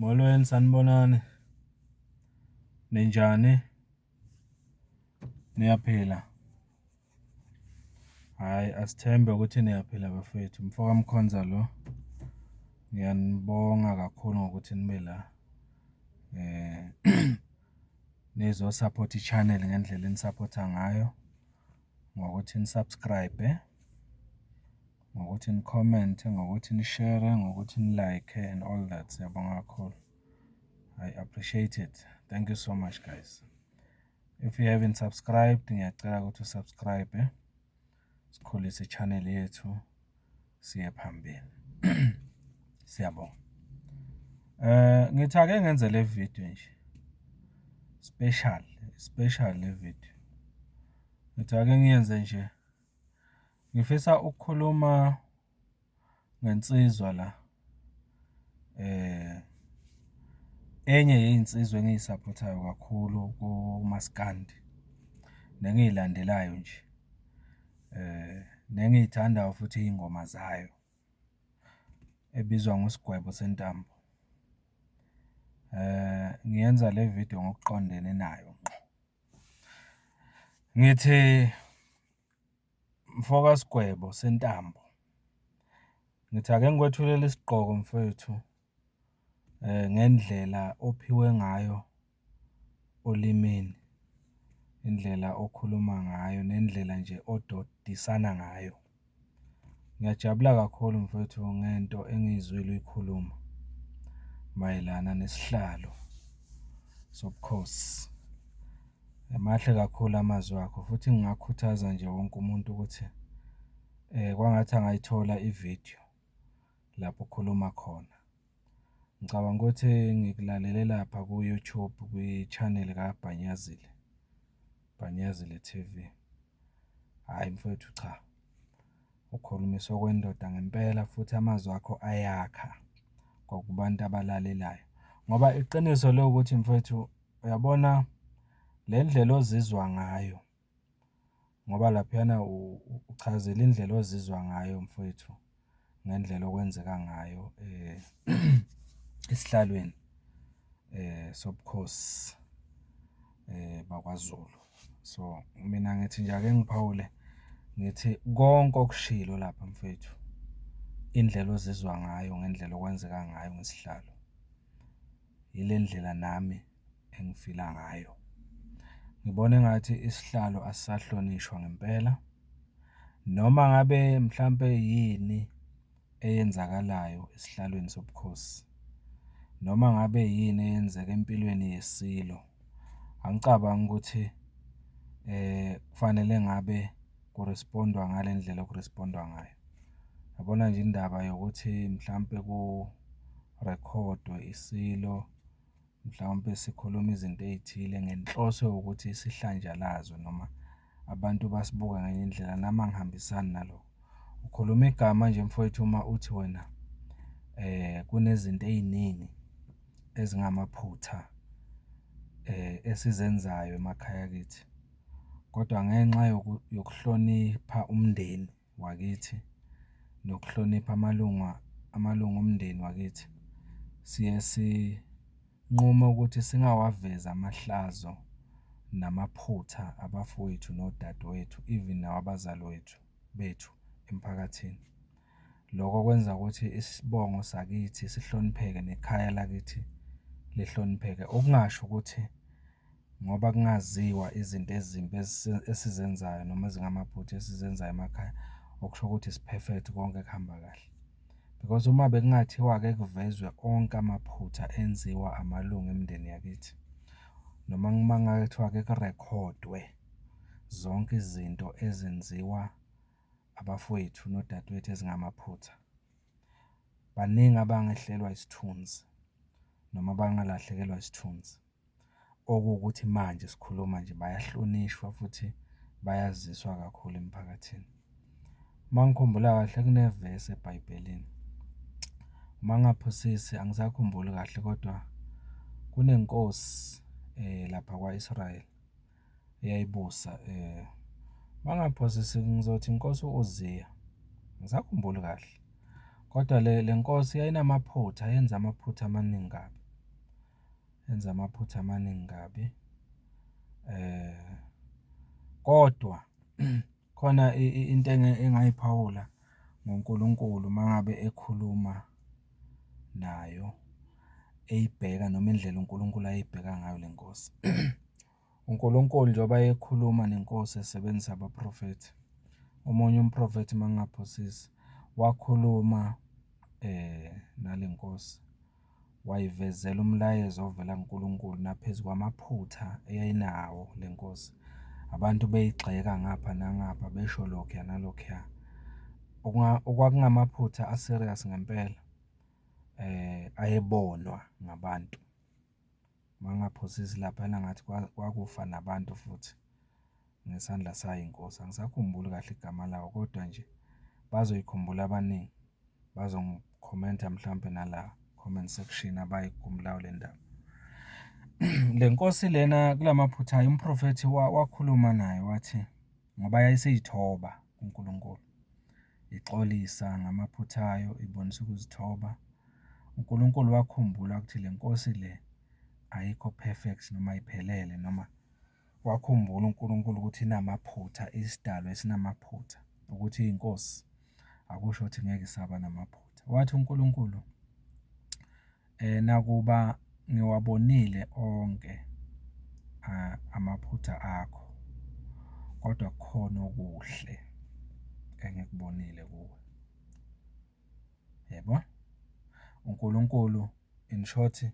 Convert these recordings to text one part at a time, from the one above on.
Molweni, sanibonani. Ninjani? Niyaphila? Hhayi, asithembe ukuthi niyaphila bafethu. Umfoka Mkhonza lo, ngiyanibonga kakhulu ngokuthi nibe la nizosaphotha i-channel ngendlela enisaphotha ngayo, ngokuthi ni-subscribe-e, ngokuthi nikhomente, ngokuthi nishere, ngokuthi ni-like-e and all that. Siyabonga kakhulu, I appreciate it. Thank you so much guys. If you haven't subscribed, ngiyacela ukuthi u-subscribe-e, sikhulise i-channel yethu, siye phambili. Siyabonga. Ngithi ake ngenze le video nje, special, special le video. Ngithi ake ngiyenze nje, ngifisa ukukhuluma ngensizwa la, enye yey'nsizwa engiyisaphothayo kakhulu kumaskandi, nengiyilandelayo nje, nengiyithandayo futhi iy'ngoma zayo, ebizwa ngoSgwebo Sentambo. Ngiyenza le video ngokuqondene nayo ngqo. Ngithi mfoka Sgwebo Sentambo, ngithi ake ngikwethulele isigqoko mfowethu, ngendlela ophiwe ngayo olimini, indlela okhuluma ngayo, nendlela nje ododisana ngayo. Ngiyajabula kakhulu mfowethu ngento engiyizwile uyikhuluma mayelana nesihlalo sobukhosi. Mahle kakhulu amazwi akho, futhi ngingakhuthaza nje wonke umuntu ukuthi kwangathi angayithola ividiyo lapho ukhuluma khona. Ngicabanga ukuthi ngikulalele lapha ku-YouTube, kwi-channel kaBhanyazile, Bhanyazile T_V. Hhayi mfowethu cha, ukhulumisa okwendoda ngempela futhi amazwi akho ayakha kwakubantu abalalelayo. Ngoba iqiniso liwukuthi mfowethu, uyabona le ndlela ozizwa ngayo, ngoba laphayana uchazile indlela ozizwa ngayo mfowethu, ngendlela okwenzeka ngayo esihlalweni sobukhosi bakwaZulu. So, mina ngithi nje ake ngiphawule, ngithi konke okushilo lapha mfethu, indlela ozizwa ngayo ngendlela okwenzeka ngayo ngesihlalo, ile ndlela nami engifila ngayo. Ngibona engathi isihlalo asisahlonishwa ngempela, noma ngabe mhlampe yini eyenzakalayo esihlalweni sobukhosi, noma ngabe yini eyenzeka empilweni yeSilo, angicabangi ukuthi kufanele ngabe ku-respond-wa ngale ndlela oku-respond-wa ngayo. Yabona nje indaba yokuthi mhlampe kurekhodwe iSilo, mhlawumpe sikhuluma izinto ey'thile ngenhloso yokuthi sihlanjalazwe noma abantu basibuke ngenye indlela, nami angihambisani nalokho. Ukhuluma igama nje mfowethu uma uthi wena kunezinto ey'ningi ezingamaphutha esizenzayo emakhaya akithi, kodwa ngenxa yokuhlonipha umndeni wakithi, nokuhlonipha amalunga, amalunga omndeni wakithi, siye sinqume ukuthi singawavezi amahlazo namaphutha abafowethu nodadewethu, even nawabazali wethu, bethu emphakathini. Lokho kwenza ukuthi isibongo sakithi sihlonipheke nekhaya lakithi lihlonipheke. Okungasho ukuthi ngoba kungaziwa izinto ezimbi esizenzayo noma ezingamaphutha esizenzayo emakhaya, okusho ukuthi si-perfect konke kuhamba kahle. Because uma bekungathiwa ake kuvezwe onke amaphutha enziwa amalungu emindeni yakithi, noma uma kungathiwa ake kurekhodwe zonke izinto ezenziwa abafowethu nodadewethu ezingamaphutha, baningi abangehlelwa isithunzi noma abangalahlekelwa isithunzi. Okuwukuthi manje sikhuluma nje bayahlonishwa futhi bayaziswa kakhulu emphakathini. Uma ngikhumbula kahle kunevesi eBhayibhelini, uma ngingaphosisi angisakhumbuli kahle kodwa kunenkosi lapha kwa-Israel eyayibusa uma ngingaphosisi ngizothi inkosi u-Uziya, angisakhumbuli kahle. Kodwa le nkosi yayinamaphutha, yenza amaphutha amaningi kabi. Enza amaphutha amaningi kabi. Kodwa khona into engayiphawula ngoNkulunkulu uma ngabe ekhuluma nayo, eyibheka noma indlela uNkulunkulu ayeyibheka ngayo le nkosi. UNkulunkulu njengoba ekhuluma nenkosi esebenzisa abaprofethi, omunye umprofethi uma ngingaphosisi, wakhuluma nale nkosi, wayivezela umlayezo ovela kuNkulunkulu naphezu kwamaphutha eyayinawo le nkosi. Abantu beyigxeka ngapha nangapha, besho lokhuya nalokhuya. Okwakungamaphutha a-serious ngempela, ayebonwa ngabantu. Uma ngingaphosisi laphayana ngathi kwakufa nabantu futhi ngesandla sayo inkosi. Angisakhumbuli kahle igama lawo, kodwa nje bazoyikhumbula abaningi, bazokhomenta mhlampe nala ku-comment section abayikhumbulayo le ndaba. Le nkosi lena kula maphutha ayo, umprofethi wakhuluma nayo wathi, ngoba yayiseyithoba kuNkulunkulu, ixolisa ngamaphutha ayo, ibonisa ukuzithoba. UNkulunkulu wakhumbula ukuthi le nkosi le ayikho perfect, noma ayiphelele noma wakhumbula uNkulunkulu ukuthi inamaphutha, iyisidalwa esinamaphutha, ukuthi iyinkosi akusho ukuthi ngeke isaba namaphutha. Wathi uNkulunkulu, nakuba ngiwabonile onke amaphutha akho, kodwa kukhona okuhle engikubonile kuwe, uyabo? UNkulunkulu in short,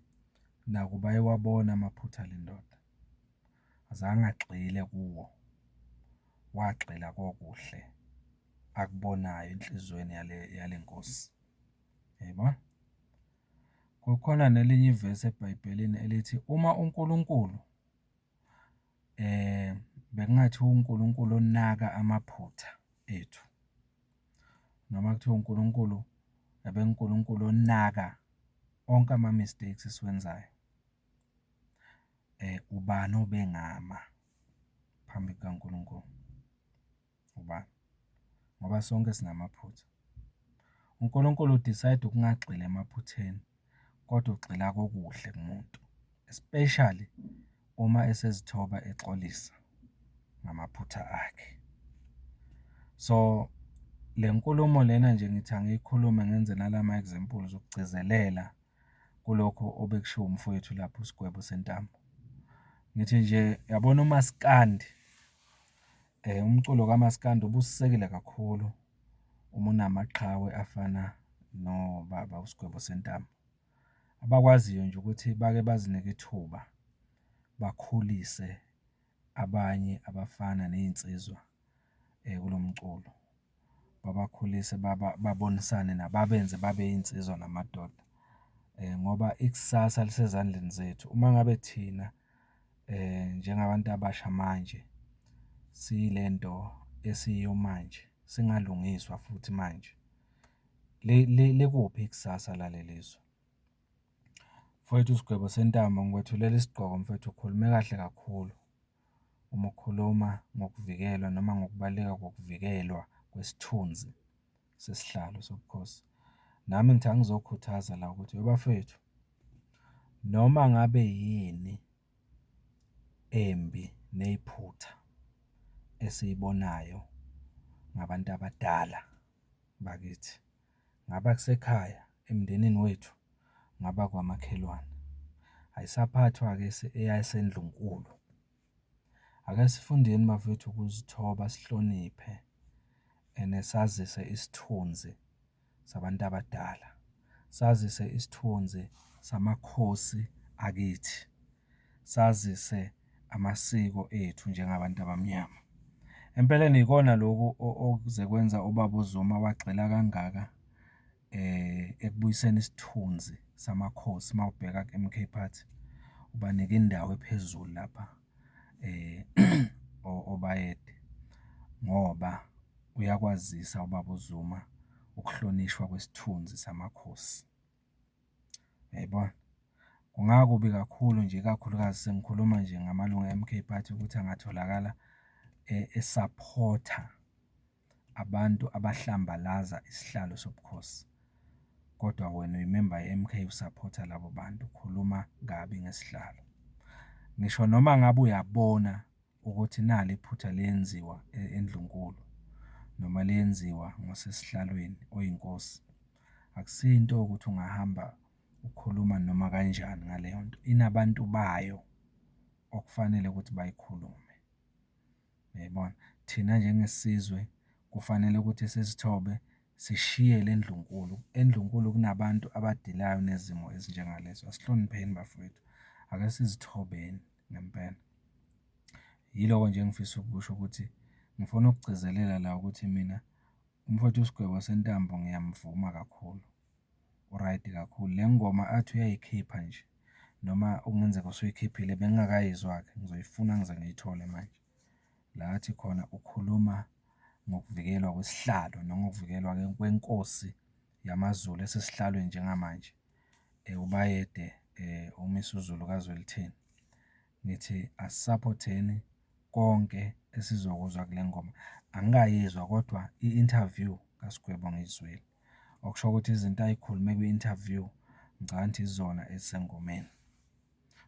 nakuba ewabona amaphutha ale ndoda, azange agxile kuwo, wagxila kokuhle akubonayo enhliziyweni yale yale nkosi, uyayibona? Kukhona nelinye ivesi eBhayibhelini elithi, uma uNkulunkulu bekungathiwa uNkulunkulu onaka amaphutha ethu, noma kuthiwa uNkulunkulu ebenguNkulunkulu onaka onke ama-mistakes esiwenzayo, ubani obengama phambi kukaNkulunkulu, ubani? Ngoba sonke sinamaphutha. UNkulunkulu udisayida ukungagxili emaphutheni, kodwa ugxila kokuhle kumuntu, especially uma esezithoba exolisa ngamaphutha akhe. So, le nkulumo lena nje ngithi angiyikhulume ngenze nalama-examples ukugcizelela kulokhu obekushiwo umfowethu lapha uSgwebo Sentambo. Ngithi nje, yabona umasikandi, umculo kamasikandi ubusisekile kakhulu uma unamaqhawe afana nobaba uSgwebo Sentambo. Abakwaziyo nje ukuthi bake bazinike ithuba, bakhulise abanye abafana ney'nsizwa kulo mculo. Babakhulise babonisane nabo, babenze babe iy'nsizwa namadoda. Ngoba ikusasa lisezandleni zethu. Uma ngabe thina njengabantu abasha manje siyile nto esiyiyo manje, singalungiswa futhi manje, likuphi ikusasa laleli zwe? Mfowethu Sigwebo Sentambo, ngikwethulela isigqoko mfethu, ukhulume kahle kakhulu uma ukhuluma ngokuvikelwa noma ngokubaluleka kokuvikelwa kwesithunzi sesihlalo sobukhosi. Nami ngithi angizokhuthaza la ukuthi webafwethu, noma ngabe yini embi neyiphutha esiyibonayo ngabantu abadala bakithi, ngaba kusekhaya emndenini wethu, ngaba kwamakhelwane, ayisaphathwa-ke eyaseNdlunkulu. Ake sifundeni bafwethu ukuzithoba sihloniphe and sazise isithunzi sabantu abadala, sazise isithunzi samakhosi akithi, sazise amasiko ethu njengabantu abamnyama. Empeleni yikona lokhu okuze kwenza ubaba uZuma wagxila kangaka ekubuyiseni isithunzi samakhosi uma ubheka ku-MK Party, ubanike indawo ephezulu lapha oBayede, ngoba uyakwazisa ubaba uZuma ukuhlonishwa kwesithunzi samakhosi. Uyayibona? Kungakubi kakhulu nje ikakhulukazi sengikhuluma nje ngamalunga e-MK Party ukuthi angatholakala esaphotha abantu abahlambalaza isihlalo sobukhosi. Kodwa wena uyimemba ye-MK usaphotha labo bantu, ukhuluma kabi ngesihlalo. Ngisho noma ngabe uyabona ukuthi nali iphutha liyenziwa eNdlunkulu, noma liyenziwa ngosesihlalweni oyiNkosi, akusiyo into yokuthi ungahamba ukhuluma noma kanjani ngaleyo nto, inabantu bayo okufanele ukuthi bayikhulume, uyayibona? Thina njengesizwe kufanele ukuthi sizithobe sishiyele eNdlunkulu. ENdlunkulu kunabantu abadilayo nezimo ezinjengalezo. Asihlonipheni bafowethu, ake sizithobeni ngempela. Yiloko nje engifisa ukukusho ukuthi, ngifuna ukugcizelela la ukuthi mina umfowethu uSigwebo Sentambo ngiyamvuma kakhulu, uraydi kakhulu. Le ngoma athi uyayikhipha nje, noma okungenzeka usuyikhiphile bengingakayizwa-ke, ngizoyifuna ngize ngiyithole manje. La athi khona ukhuluma ngokuvikelwa kwesihlalo nangokuvikelwa-ke kweNkosi yamaZulu esesihlalweni njengamanje, uBayede uMisuzulu kaZwelithini. Ngithi asisaphotheni konke esizokuzwa kule ngoma. Angikayizwa kodwa i-interview kaSgwebo ngiyizwile. Okusho ukuthi izinto ayikhulume kwi-interview, ngicabanga ukuthi yizona ezisengomeni.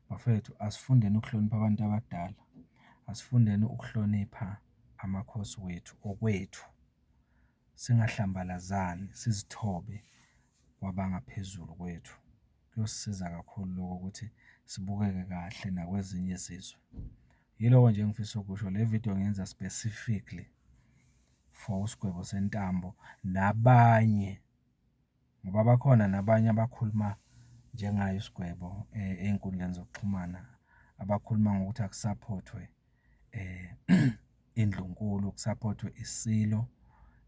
Bafwethu asifundeni ukuhlonipha abantu abadala, asifundeni ukuhlonipha amakhosi wethu, okwethu. Singahlambalazani, sizithobe kwabangaphezulu kwethu. Kuyosisiza kakhulu lokho ukuthi sibukeke kahle nakwezinye izizwe. Yiloko nje engifisa ukukusho, le vidiyo ngiyenza specifically for uSigwebo Sentambo nabanye, ngoba bakhona nabanye abakhuluma njengaye uSgwebo ey'nkundleni zokuxhumana, abakhuluma ngokuthi akusaphothwe iNdlunkulu, kusaphothwe iSilo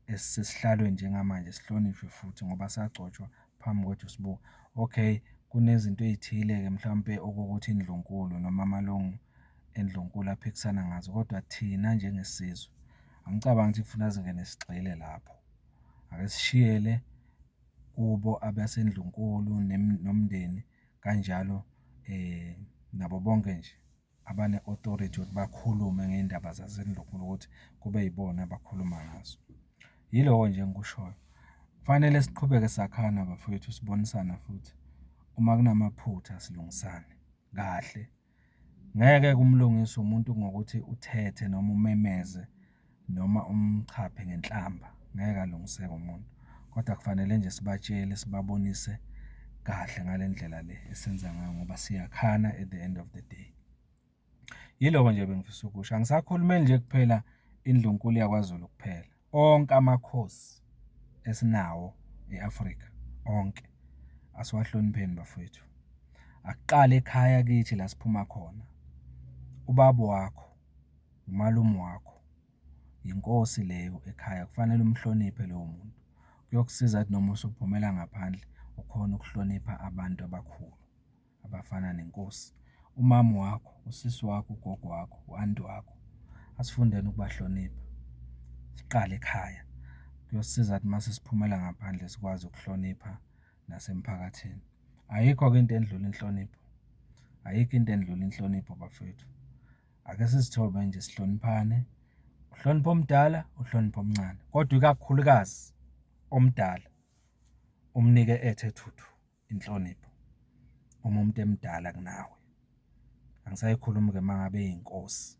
esisesihlalweni njengamanje sihlonishwe futhi ngoba sagcotshwa phambi kwethu sibuka. Okay, kunezinto ey'thile-ke mhlampe okuwukuthi iNdlunkulu noma amalungu eNdlunkulu aphikisana ngazo, kodwa thina njengesizwe angicabangi ukuthi kufuna singene sigxile lapho. Ake sishiyele kubo abaseNdlunkulu nomndeni kanjalo nabo bonke nje abane-authority yokuthi bakhulume ngey'ndaba zaseNdlunkulu ukuthi kube yibona abakhuluma ngazo. Yiloko nje engikushoyo. Kufanele siqhubeke sakhana bafowethu, sibonisana futhi. Uma kunamaphutha silungisane kahle. Ngeke-ke umlungise umuntu ngokuthi uthethe noma umemeze noma umchaphe ngenhlamba, ngeke alungiseke umuntu. Kodwa kufanele nje sibatshele, sibabonise kahle ngale ndlela le esenza ngayo ngoba siyakhana at the end of the day. Yiloko nje ebengifisa ukukusho, angisakhulumeli nje kuphela iNdlunkulu yakwaZulu kuphela, onke amakhosi esinawo e-Afrika, onke, asiwahlonipheni bafowethu. Akuqale ekhaya kithi la siphuma khona. Ubaba wakho, umalume wakho, inkosi leyo ekhaya kufanele umhloniphe lowo muntu. Kuyokusiza ukuthi noma usuphumela ngaphandle ukhone ukuhlonipha abantu abakhulu abafana nenkosi. Umama wakho, usisi wakho, ugogo wakho, u-anti wakho, asifundeni ukubahlonipha, siqale ekhaya. Kuyosisiza ukuthi uma sesiphumela ngaphandle sikwazi ukuhlonipha nasemphakathini. Ayikho-ke into endlula inhlonipho, ayikho into endlula inhlonipho bafowethu. Ake sizithobe nje sihloniphane, uhloniphe omdala, uhloniphe omncane, kodwa ikakhulukazi omdala umnike ethe thuthu inhlonipho uma umuntu emdala kunawe. Angisayikhulumi-ke uma ngabe eyinkosi,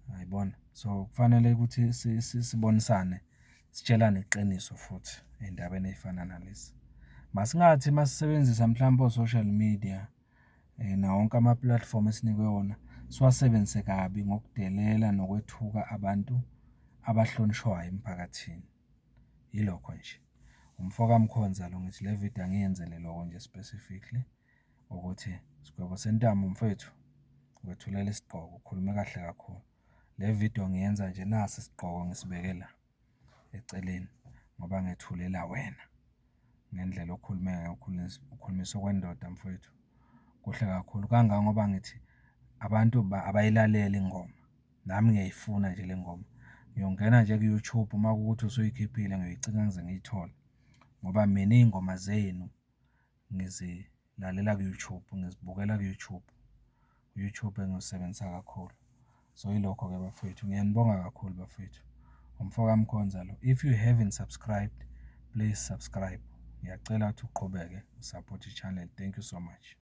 uyayibona? So, kufanele ukuthi sibonisane, sitshelane iqiniso futhi ey'ndabeni ey'fana nalezi. Masingathi uma sisebenzisa mhlampe o-social media nawo wonke ama-platform esinikwe wona, siwasebenzise kabi ngokudelela nokwethuka abantu abahlonishwayo emphakathini. Yilokho nje. Umfo kaMkhonza lo, ngithi le vidiyo angiyenzele loko nje specifically, ukuthi Sigwebo Sentambo mfwethu, ngikwethulela isigqoko, ukhulume kahle kakhulu. Le vidiyo ngiyenza nje nasi isigqoko ngisibeke la eceleni, ngoba ngethulela wena ngendlela okhulume ngayo, ukhulumise okwendoda mfowethu, kuhle kakhulu. Kangangoba ngithi abantu abayilalele ingoma, nami ngiyayifuna nje le ngoma. Ngiyongena nje ku-YouTube uma kuwukuthi usuyikhiphile ngiyoyicinga ngize ngiyithole, ngoba mina iy'ngoma zenu ngizilalela ku-YouTube, ngizibukela ku-YouTube. U-YouTube engiwusebenzisa kakhulu. So, yilokho-ke bafowethu, ngiyanibonga kakhulu bafowethu. Umfo kaMkhonza lo. If you haven't subscribed, please subscribe. Ngiyacela ukuthi uqhubeke u-support-e i-channel. Thank you so much.